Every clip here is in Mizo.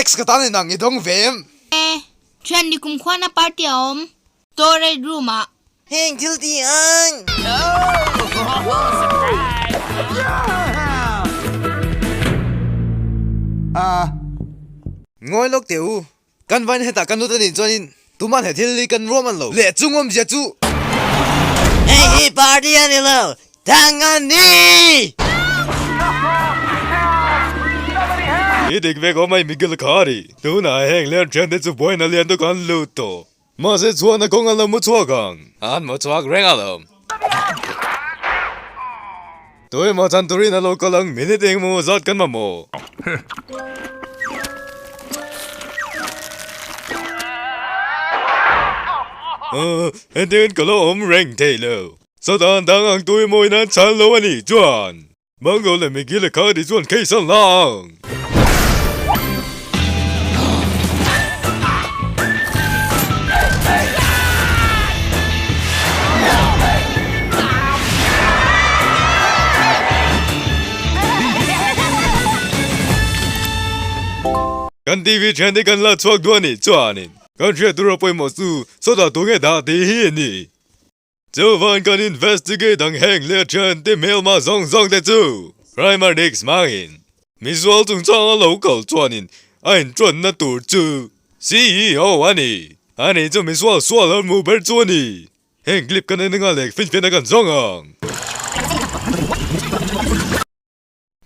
Text ka tan inang i dawng ve em? E, thian ni kumkhuana party a awm storage room ah. Heng thil ti ang. Ngawi lawk teh u. Kan vain hetah kan lut a nih chuanin tuman he thil hi kan ruam an lo leh chung awmzia chu. Hei hi party a ni lo, thang a ni! I dik vek awm mai Miguel Khari, tunah heng lian thian te chu buaina lian deuh kan lut tawh. Mahse chhuahna kawng an lo mu chhuak ang. An mu chhuak reng alawm. Tuemaw chan turin a lo kal ang, minute engemaw zat kan mamawh. Hetiangin ka lo awm reng thei lo. Sawtan dang ang tuemaw in an chhan lo a nih chuan Mango leh Miguel kha ti chuan case an la ang. Kan TV thian te kan la chhuak duh a nih chuanin kan hriat tur a pawimawh chu sawtah tunge dah tih hi a ni. Chuvan kan investigate ang heng leh thian te hmelma zawng zawng te chu Primer Dix hmangin misual chungchang a lo kal chuanin a inṭuanna tur chu CEO a ni. Ani chu misual sual a hmuh ber chu a ni. Heng clip kan en anga leh finfiahna kan zawng ang.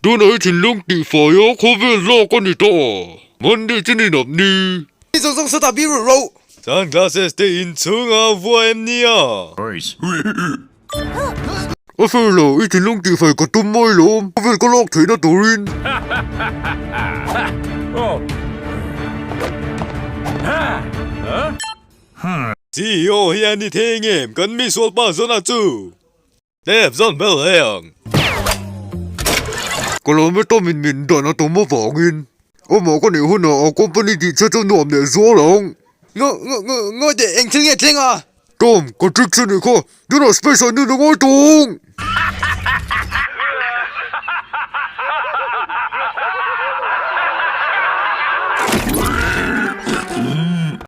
Tunah i thinlung tihfai a khawvel lak a ni ta a, Monday chu ni nap ni. Mi zawng zawng sawtah biru ro. Sunglasses te inchhung a vua em nia? A fair lo, i thinlung tihfai ka tum mai lo, khawvel ka lak theihna turin. CEO hi a ni thei ngem kan misual pa zawn ah chu? Tep zawn bel hle ang. Ka lo met a min min dan a tum avangin amah ka nih hunah a company tih che chu nuam leh zual ang. Ngaw ngaw ngaw ngawi teh eng thil nge thleng a? Tom, ka trick che nih kha, tunah space ah nun a ngawi tawng.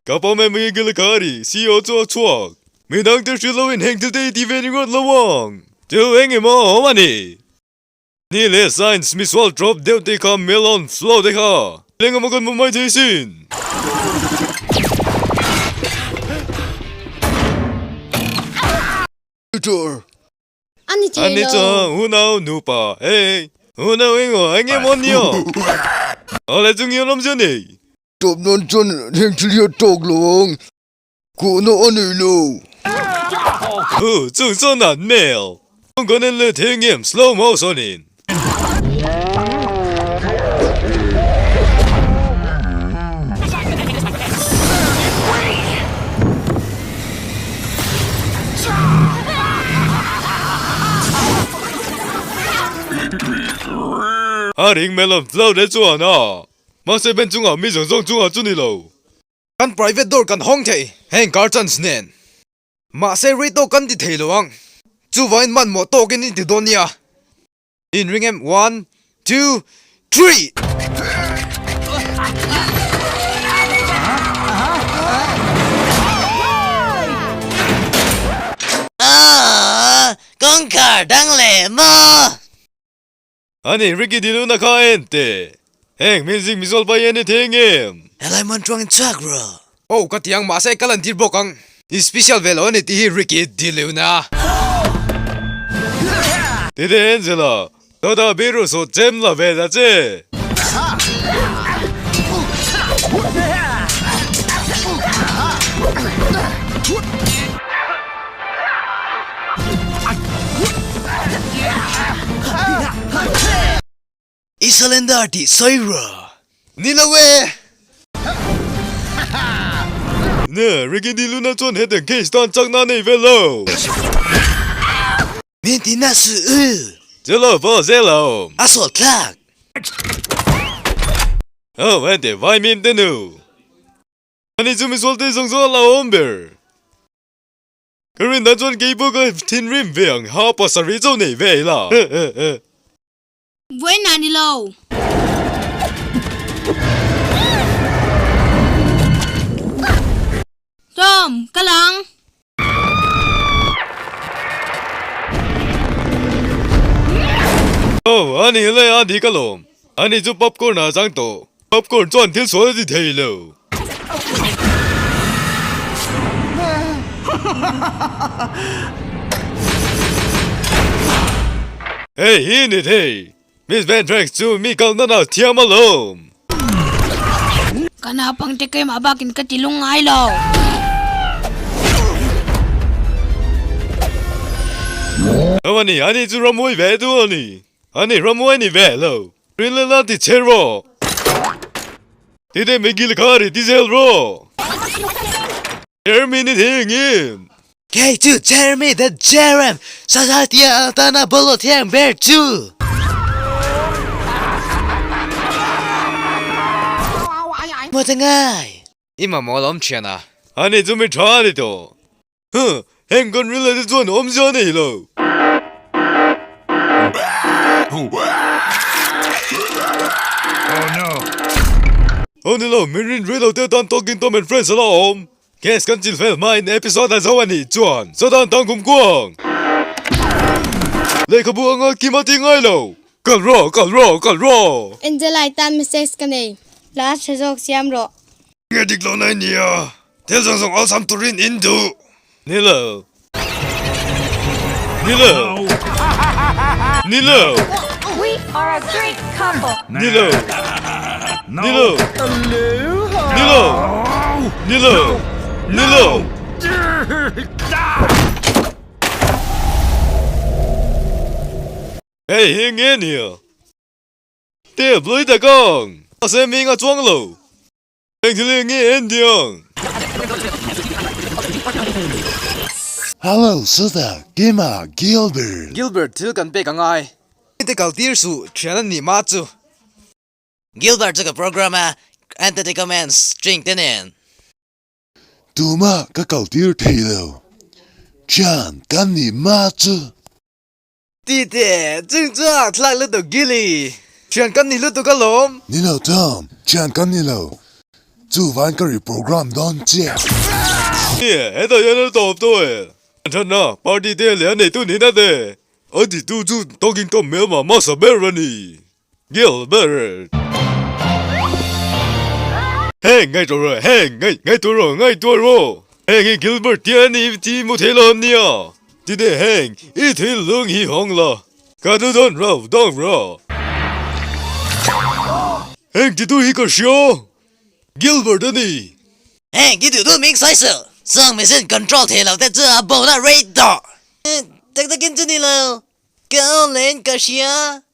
Ka pawm em i Gilakari, CEO chu a chhuak. Mi dang te hrilh loin heng thil te i ti ve ringawt lo ang. Chu eng emaw a awm a ni. Ni leh science misual drop deuh te kha melon flow te kha leng emaw kan hmu mai thei sin. Ani thei Ani lo. chuan unau nupa hei unau eng eng emaw nia. Awle chu ngial awm zia nei. Tawp nan chuan heng thil hi a tawk lo ang. Kuhna a nei lo. Hu chung chuan an hmel. Kawng kan en leh thei ngem slow motion in. A ring melon flow te chuan a. Mahse ben chungah mi zawng zawng chungah chu ni lo. Kan private door kan hawng thei heng car chance nen. Mahse rei tawk kan ti thei lo ang. Chuvangin hmanhmawh tawkin in ti dawn nia. In ring em one, two, three! Aww, kawngkhar dang leh maw? Ani Ricky Diluna kha en teh. Heng music misual pa hian i thei ngem? Helai man chuang in chhuak rawh. Oh ka ti ang mahse ka lan tir bawk ang. I special ve lo ani tih hi Ricky Diluna. Tite Angela, Tata biru saw chem la ve ta che. I cylinder tih sawi rawh. Ni lo e! Ne, Ricky Di Luna chuan hetiang case tan chakna a nei ve lo. Min ti na suh u. Zelo pawh zel a awm. A sawt thlak. Oh, heti vai mim te nu. Ani chu misual te zawng zawng a la awm ber. Ka rindan chuan kei pawh ka thinrim ve ang ha pasarih chu nei ve ila. Vawiin a ni lo. Tom, kal ang! Oh, ani le a ni ka lawm. Ani chu popcorn ah chang tawh. Popcorn chuan thil sual a ti thei lo. Hei hi ni thei. Miss Van Franks chu mi kalna na thiam alawm. Ka naupang te keimah bakin ka ti lung ngai lo. Aw ani, ani chu ramhuai ve tu ani. Ani ramhuai ni ve lo. Rinle la ti che rawh. Tite Miguel kha ri ti zel rawh. Jeremy ni thing in. Kei chu Jeremy the Jerem, Sasatia atana bolo thiang ber chu. Maw ta ngai. I mamawh lawm thian a. Ani chu mi tha ani tawh. Huh, heng kan rilru te chuan awmzia a nei lo. Oh ni lo, min rin rei lo te tan Talking Tom and Friends a la awm. Case kan chil fel hmain episode a zo a nih chuan sawtan tang kum kuang. Lehkhabu anga kim a ti ngai lo. Kal rawh, kal rawh, kal rawh! Angela i tan message ka nei. La tha zawk siam rawh. Nge dik lo nai nia, thil zawng zawng awlsam turin in duh. Ni lo. Ni lo. Ni lo. We are a great couple. Ni lo. Ni lo. Ni lo. Ni lo. Ni lo. Hei hi nge nia? Te blui ta kang. Mahse ming a chuang lo. Eng thil hi nge en diang? Hello Sudha, Kima, Gilbert. Gilbert thil kan pek a ngai. Mite kal tir suh, thian a nih ma chu. Gilbert chu ka program a entity command string te nen. Tumah ka kal tir thei lo. Thian kan nih ma chu. Ti teh, chung chu a thlak lutuk Gilly. Thian kan ni lutuk alawm. Ni lo Tom, thian kan ni lo. Chuvain ka reprogram dawn chiah. Nia, hetah hian a tawp tawh e. An thatna, party te leh a neitu nihna te. A titu chu talking Tom hmelma hmasa ber a ni. Gilbert. Heng ngaihtuah rawh, heng ngaih ngaihtuah rawh, ngaihtuah rawh. Heng hi Gilbert tia ni ti mu thei lo nia. Tine heng i thil lung hi hawng la, ka nu dawn ro dawng rawh. Heng titu hi ka hria, Gilbert a ni. Heng i duh duh ming sawi suh, sawng machine control thei lo te chu a bo na rei tawh. Tak takin chu ni lo, ka aw len ka hria.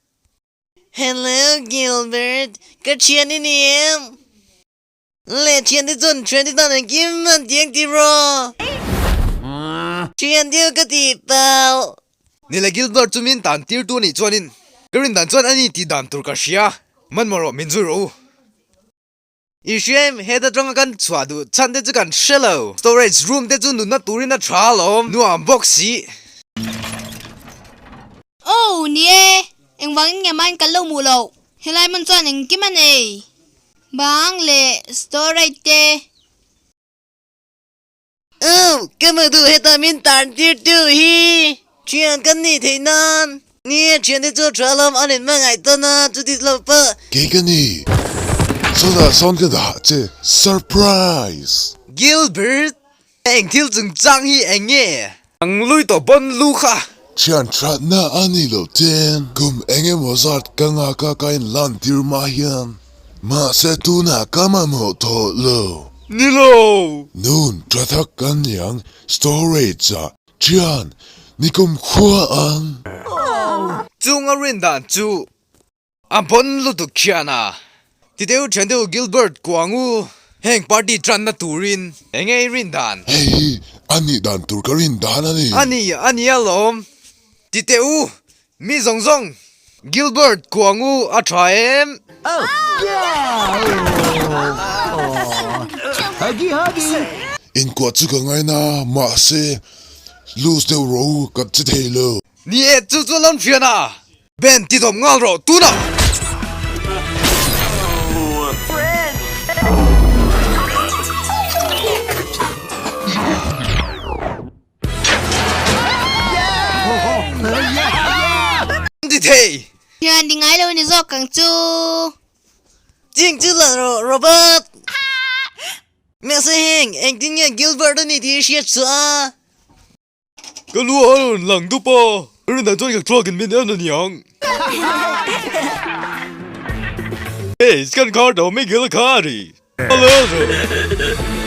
Hello Gilbert, ka thian i ni em? Le thian te chuan thian te tan engkim an ti ang tiraw? Thian deuh ka tih pau. Ni le Gilbert chu min tan tir tu anih chuanin ka rin dan chuan ani tih dan tur ka hria, hmanhmawh rawh min zui rawh u. I hria em, heta tanga kan chhuah duh chhan te chu kan hre lo. Storage room te chu nunna turin a tha alawm, nuam bawk si. Oh, ni e, engvangin nge main kan lo hmuh loh? Helai hmun chuan engkim a nei. Bang leh storage te. Umm, ka hmu duh heta min tan tir tu hi. Thian kan nih theih nan. Ni e, thian te chu tha lawm an in hmangaih tawn a, chuti lo pawh. Kei ka ni. Sawtah sawn ka dah che, surprise! Gilbert, eng thil chungchang hi eng nge? Ang lui tawh pawn lu kha. Thian thatna a ni lo ten, kum eng emaw zat ka nghak a ka in lan tir mah hian. Mahse tunah ka mamawh tawh lo. Ni lo! Nun tha tak kan ni ang storage ah thian nikum khua ang. Chung a rin dan chu a bon lutuk khian a. Ti deuh thian deuh Gilbert Kuangu heng party tanna turin enge i rin dan? Hei hi a nih dan tur ka rin dan a ni. A ni, a ni alawm. Ti teh u, Mi zawng zawng Gilbert Kuangu a tha em? Inkuah chu ka ngaina mahse loose deuh rawh u ka che thei lo. Ni e, chu chu lam hrian a, Ben ti dawm nghal rawh tunah! thei. Thian ti ngai lo ni zawk ang chu. Ching chu la rawh Robert. Mahse heng engtin nge Gilbert a ni tih i hriat suh a. Ka lu a rawn lang dup a, rinah chuan ka thluakin min en a niang. Hey, kan khar tawh Miguel kha a ri. A lel rawh.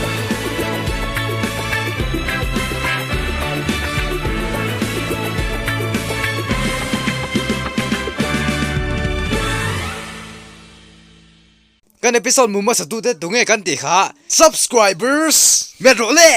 Kan episode mu hmasa tute tunge kan tih kha subscribers met rawh le!